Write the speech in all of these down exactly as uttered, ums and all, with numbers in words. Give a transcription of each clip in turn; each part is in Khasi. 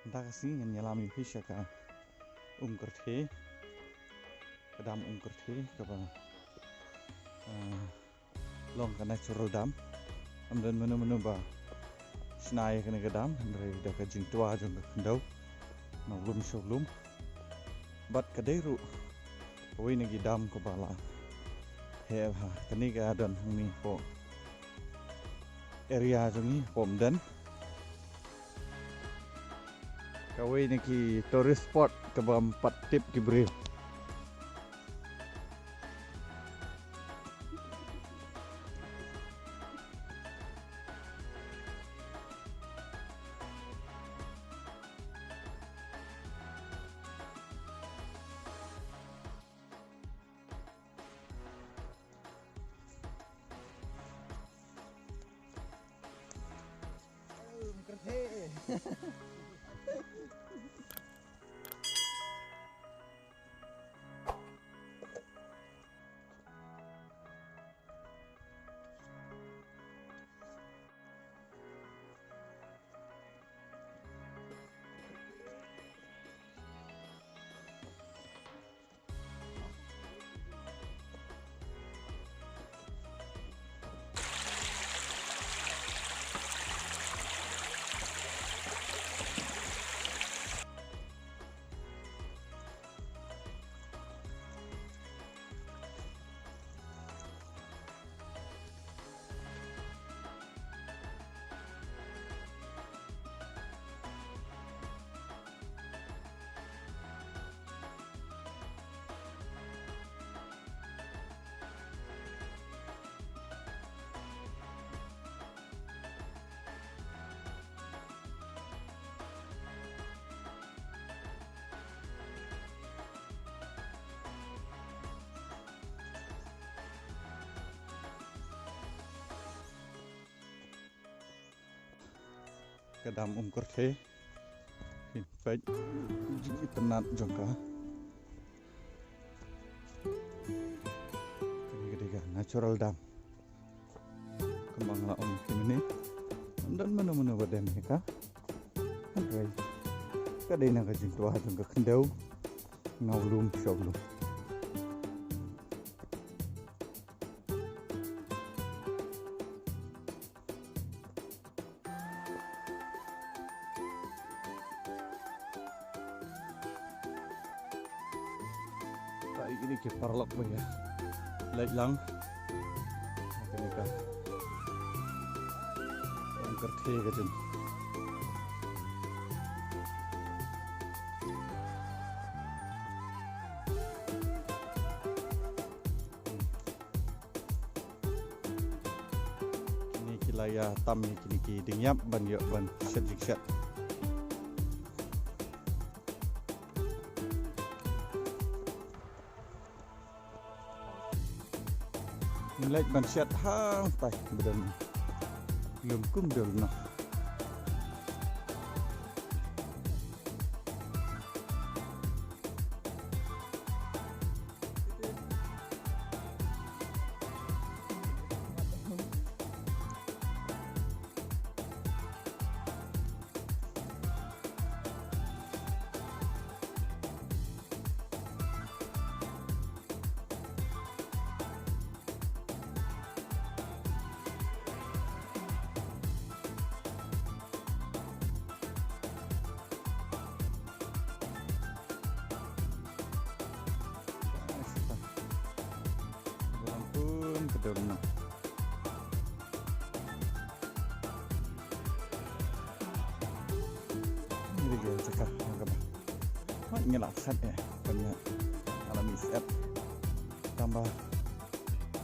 Mynta ka sngi ngan ïalam ïa phi sha ka Umkyrthe, ka dam Umkyrthe kaba, ah, long ka natural dam. Ym don mano mano ba shna ïa kane ka dam, hynrei da ka jingtwa jong ka khyndew, na u lum sha u lum. Bad ka dei ruh kawei na ki dam kaba la heh bha. Kane ka don hangne hapoh area jong ngi, hapoh Umden. Kawei na ki tourist spot kaba ym pat tip ki briew. Ka dam Umkyrthe. Phin peit jingitynnad jong ka. Kane ka dei ka natural dam. Kumba nga la ong ïa phi mynne, ym don mano mano ba dem ïa ka. Hynrei ka dei na ka jingtwa jong ka khyndew, na u lum sha u lum. Sa ïa kine ki paralok ba ïa leit lang. Kane ka Umkyrthe ka jong. Kine ki la ïa tam ïa kine ki dieng ïap ban ïoh ban shet jingshet. Ngin leit ban shet hangtai ba don lum kum dul noh. Ampun, betul benar. Ni lagi cakap, cakap. Mat ngelak sat eh, banyak alami sat. Tambah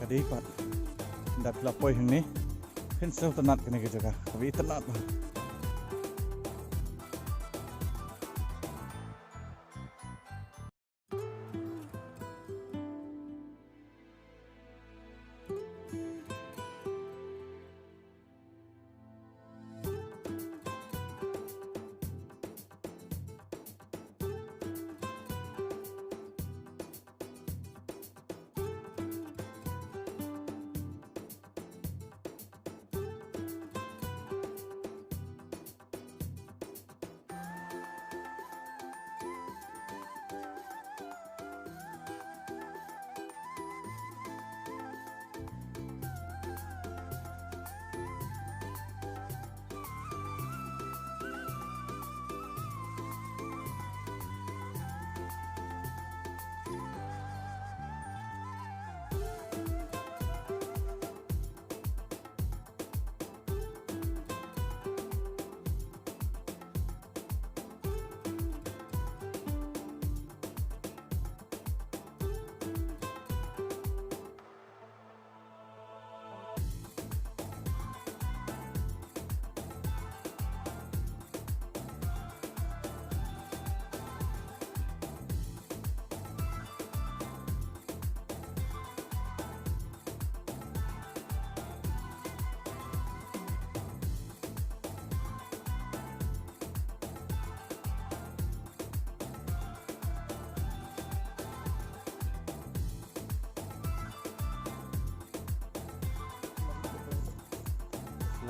ka dei pat. Ynda phi la poi hangne, phin sngewtynnat kane ka jaka. Kaba itynnat bha.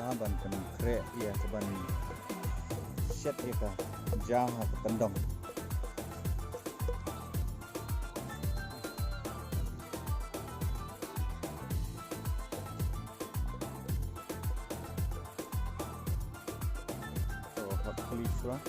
Ban pynkhreh ïa ka ban shet ïa ka ja ha ka tyndong. So, hot police lah.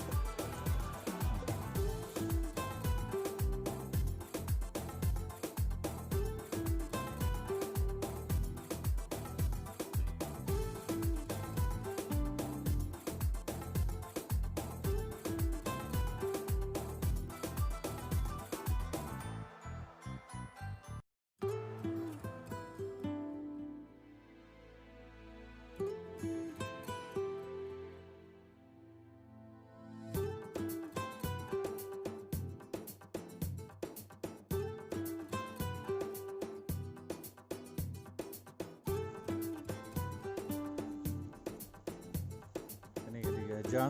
Kane ka dei ka ja.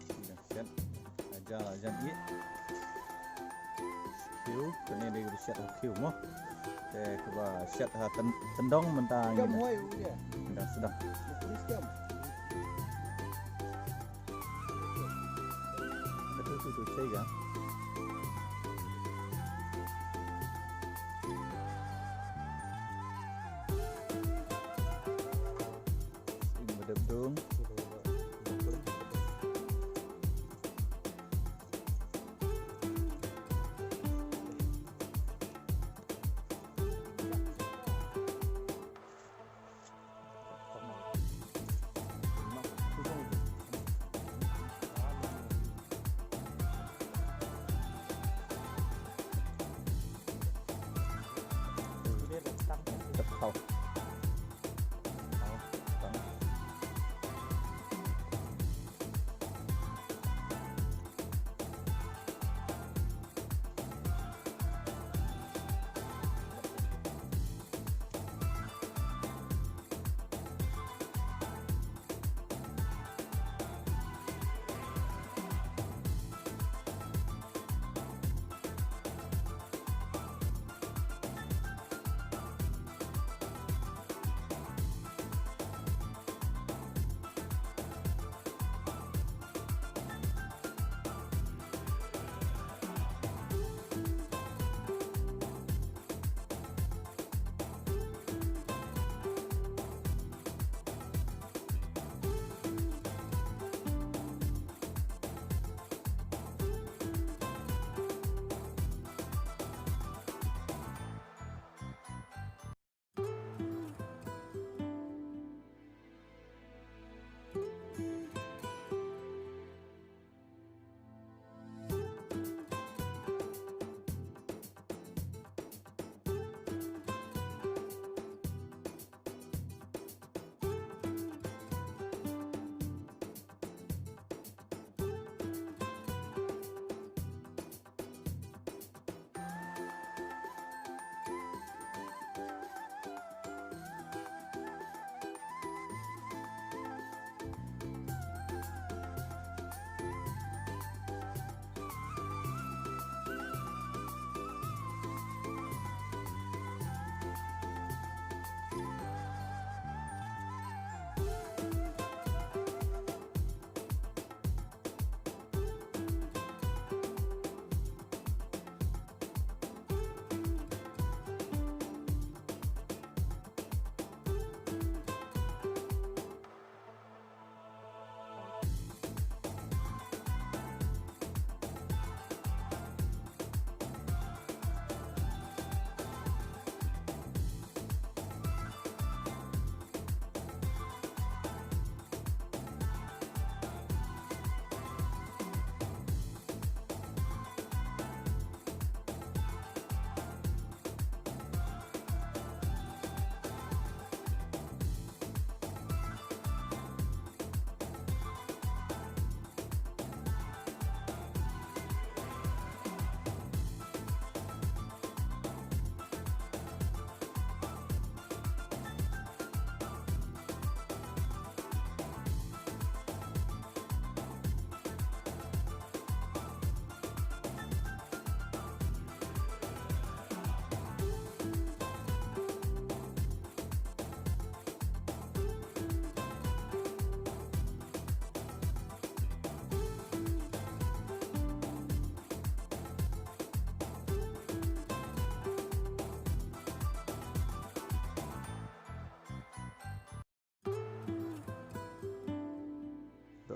Ka dei ka shet. Ka ja la jan ïa. Khiew, kane dei ka shet ha khiew mo. Te kaba shet ha tyn-, tyndong mynta ngi dang sdang. Ka tu tu tu chei ka. Ing ba dep dung.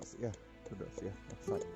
Sih ya, duduk sih ya, offside.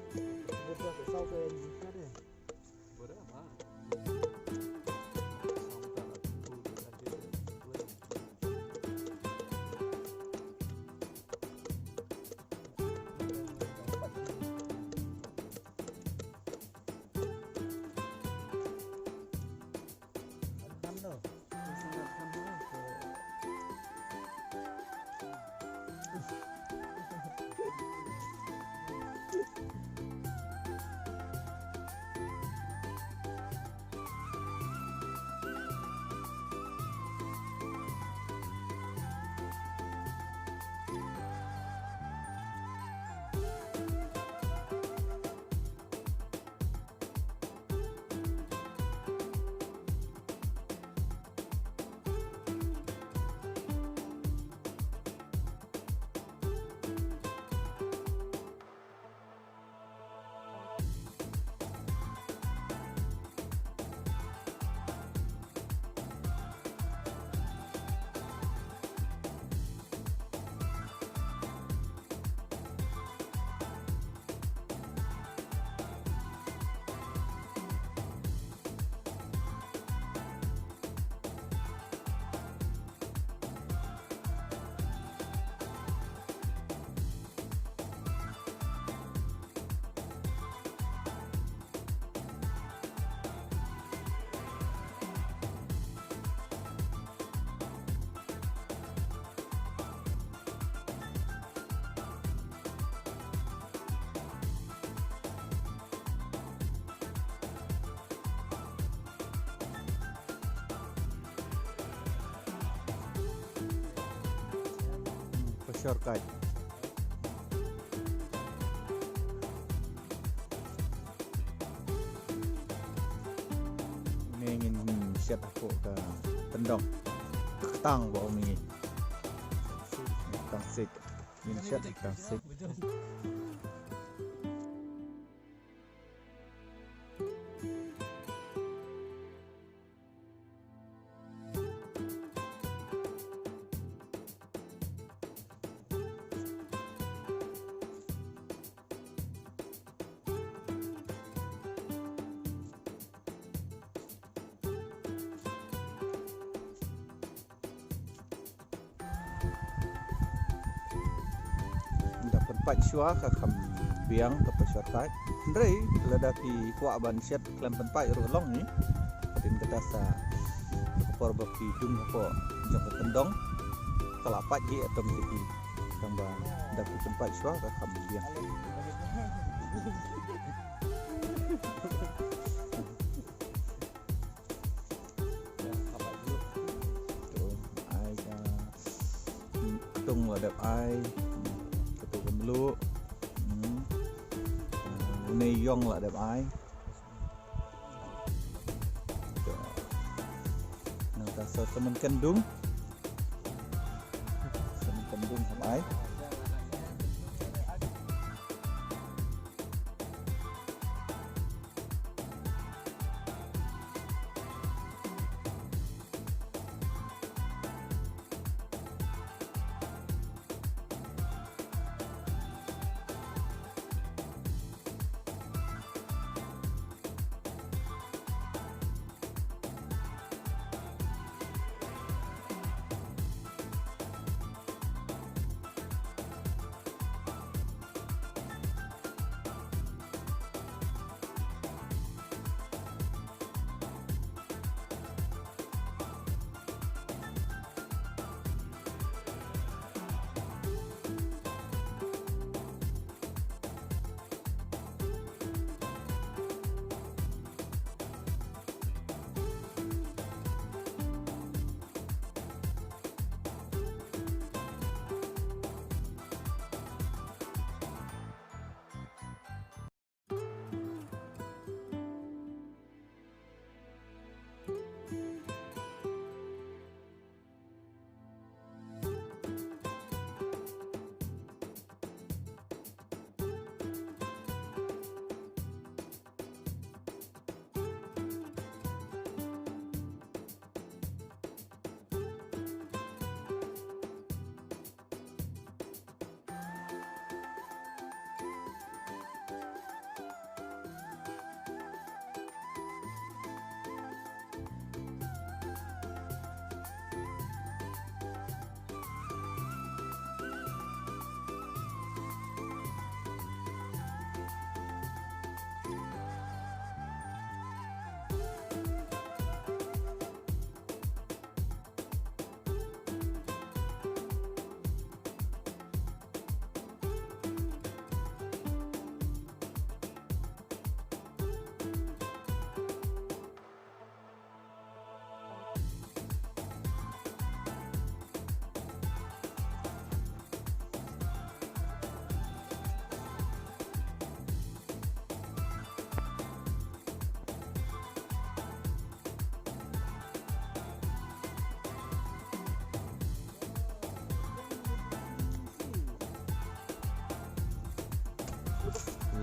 Pashorkai. Une ngin shet hapoh ka tyndong. Ka ktang ba ong ngi. Ktang sik. Ngin shet ktang sik. Nda pynpait shuwa ka kham biang ka pashorkai. Hynrei lada phi kwah ban shet khlem pynpait ruh long hi. Hadien kata sa ka por ba phi dung hapoh jong ka tyndong ka la pait hi atom te phi. Tang ba nda phi pynpait shuwa ka kham biang. To, ai ka, hmm, tung la dep ai, ka tu ka mluh, hmm, ah, une yong la dep ai. To, nangta sa semen kendung, semen kendung hap ai.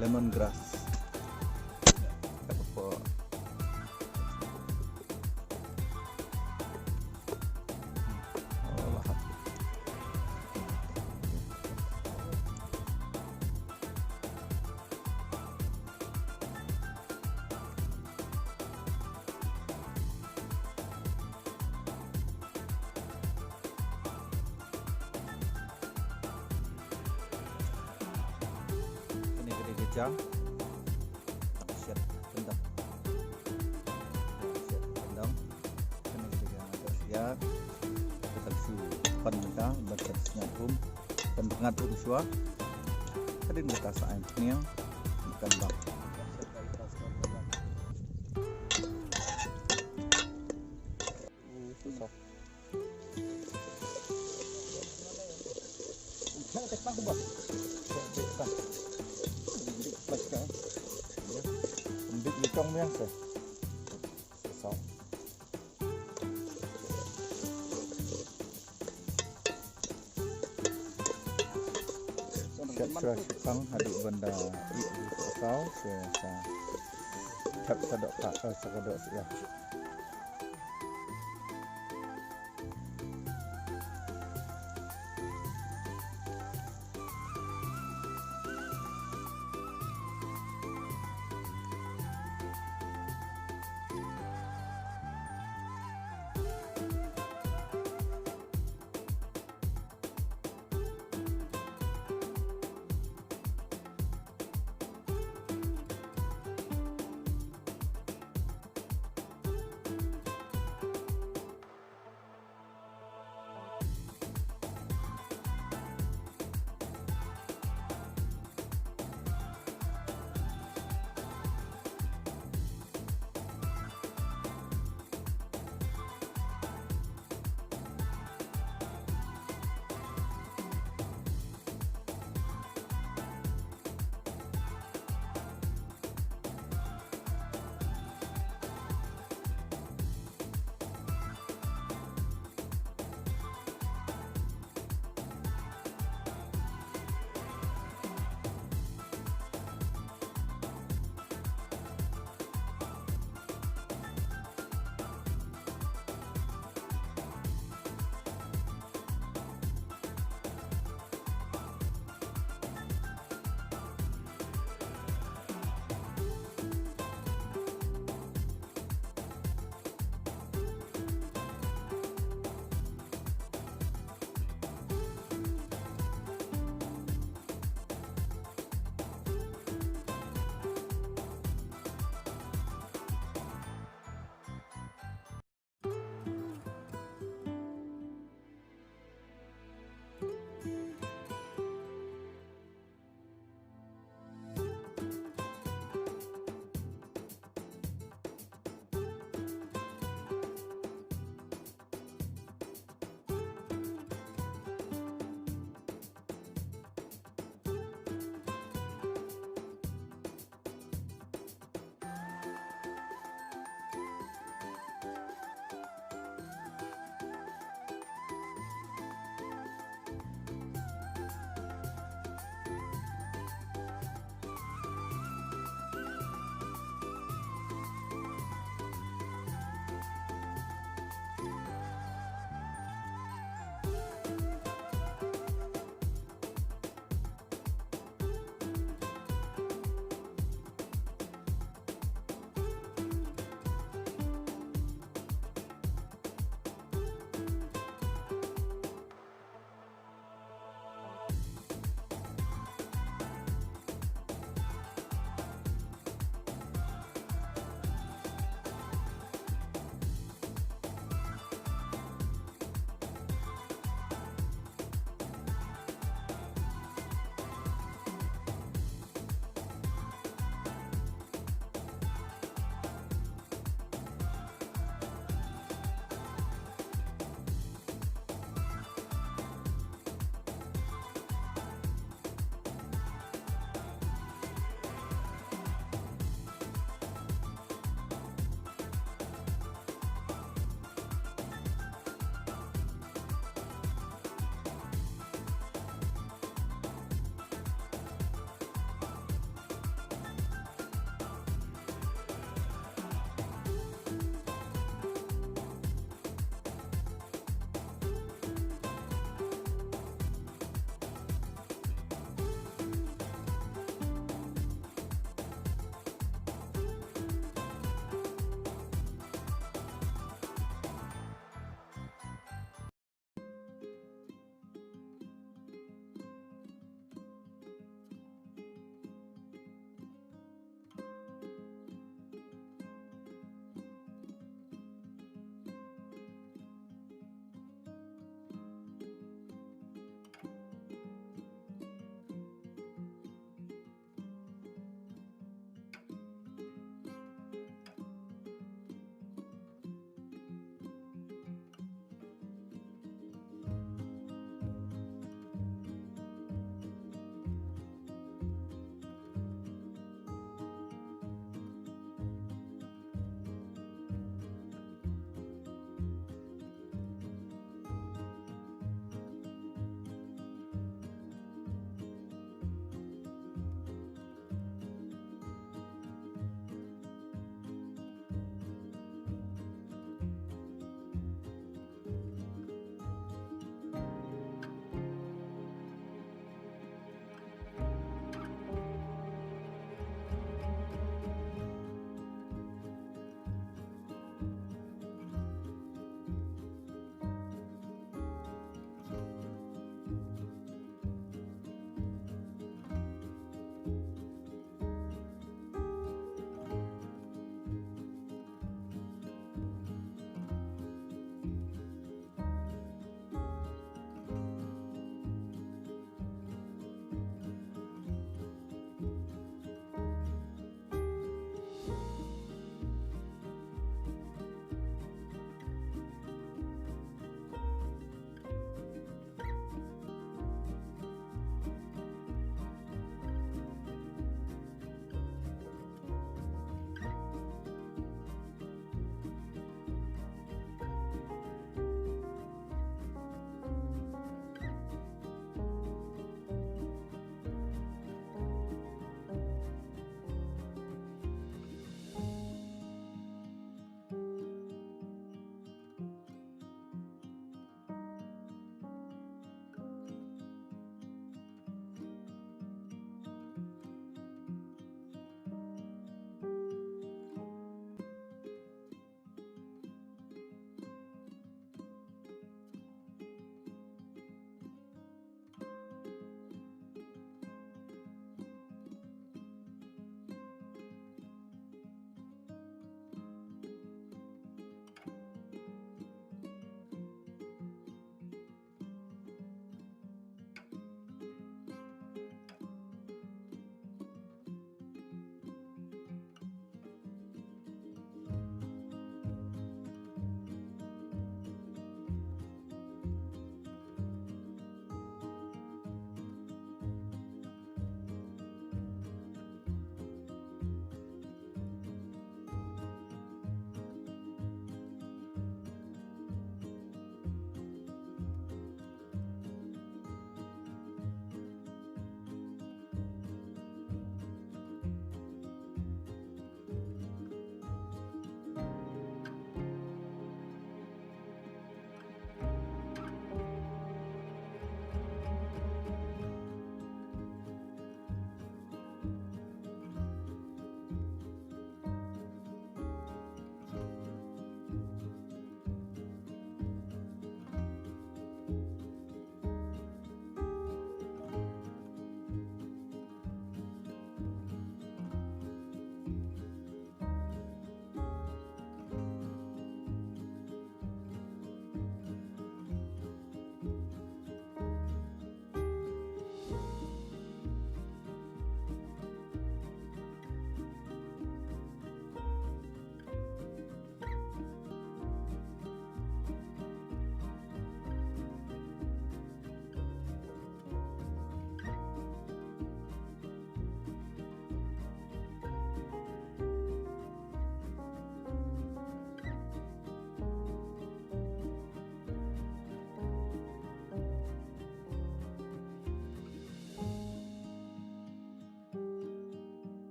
Lemongrass. Ka pok. Oh, lahap. Kane ka dei ka jam. Shet kyndong. Shet kyndong. Kane ka dei ka jam. Ka tang shu pan mynta ban kan sngap um. Kan bngat um shuwa. Hadien kata sa ai pniang. Kan bang. Shet shuwa shipang haduh ban da ïeh ïa ka saw, sa, sa thep sa dohkha, eh, sa ka doh syiar.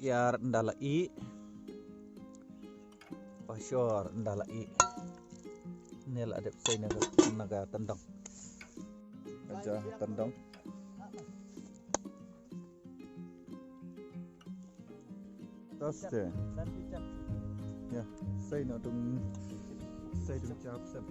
Kiar nda la i. Pashor nda la i. Ne la dep sei na ka, na ka tendang. Aja tendang. Taste. Ya, sei na dung, sei dung chap sem.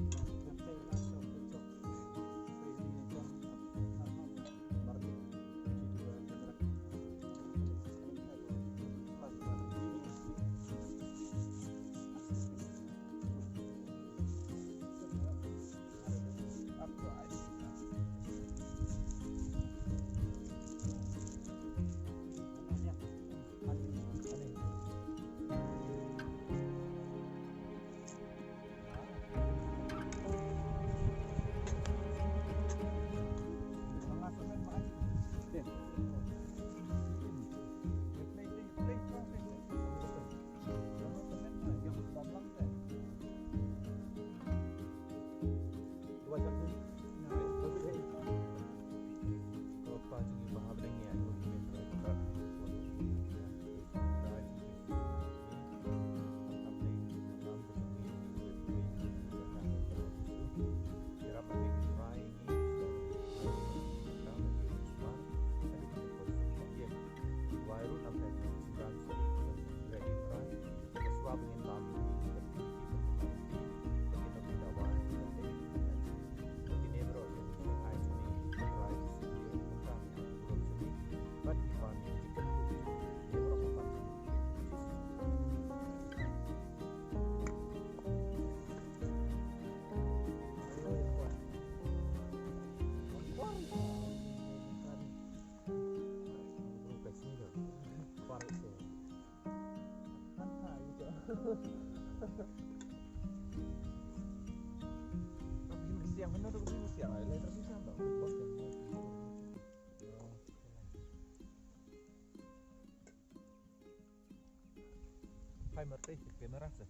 Hai, martai, kamera sa.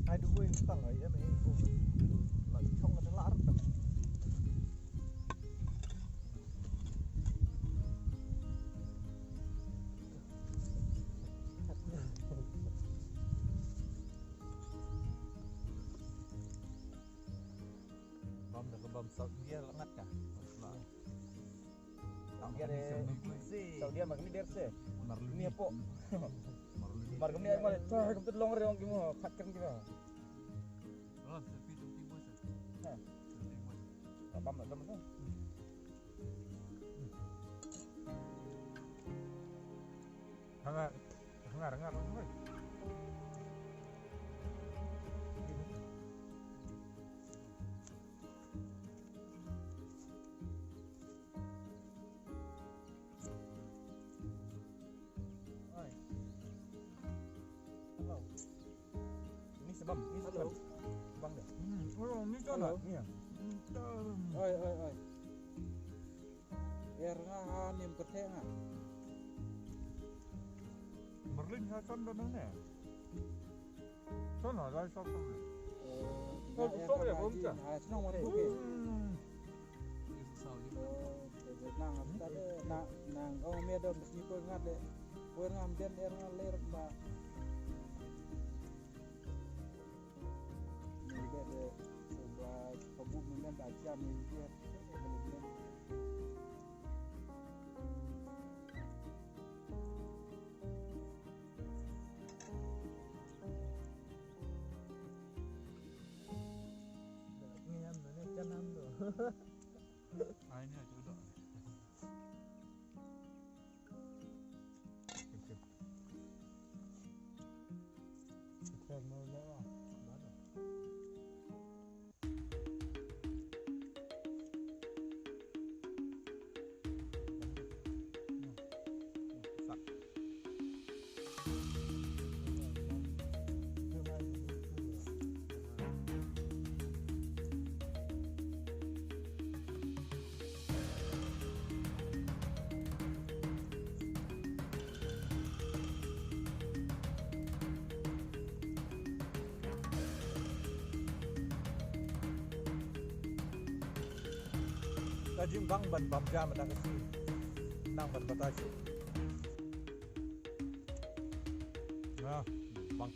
Ai, du wei tang ai, em, em, oh. La chong ka lar tang. Bam da ka bam Saudi Arabia la ngat ka. Saudi Arabia, Saudi Arabia ma kani der se. Ni apo. Mar kani ai mar ta kam tet long re ong ki mo phat kan ki ba. Ha. Bam da bam da. Hangar, hangar, hangar, hangar. Oi. Hello. Ni sebam, ni sebam. Bang dah. Hmm, oh, ni tu. Hello. Ni ya. Hmm, tu. Oi, oi, oi. Er nga ha nim kerthe nga. Merlin ha kan dah mana? Sana, dah satu. Oh, song ya, bom sa. Ha, senang mana tu ke? Hmm. Nang, nang, oh, me dom sini ko ngat de. Ko ngam den er nga ler ba. Nang de de, so ba, kabuk nang da jam ni dia. Ai ni tu dah. Ka jingbang ban bam jam da ka sngi. Nang ban batai shuh. Ah, bang.